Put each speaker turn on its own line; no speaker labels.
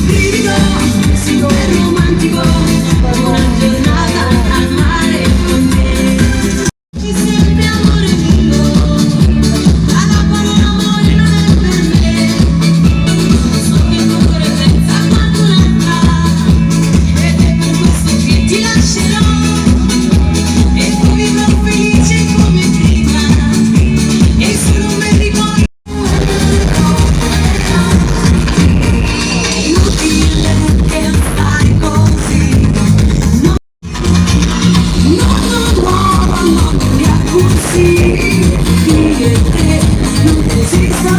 Brivido, super romantico, una giornata al mare con te. Ci sempre amore mio, alla parola amore non è per me. So che il tuo cuore pensa a qualcun'altra, ed è per questo che ti lascerò. E poi vivrò felice come prima, e solo un bel ricordo. Inutile che fai così. No, no, no, no, non è così. Io e te non esiste.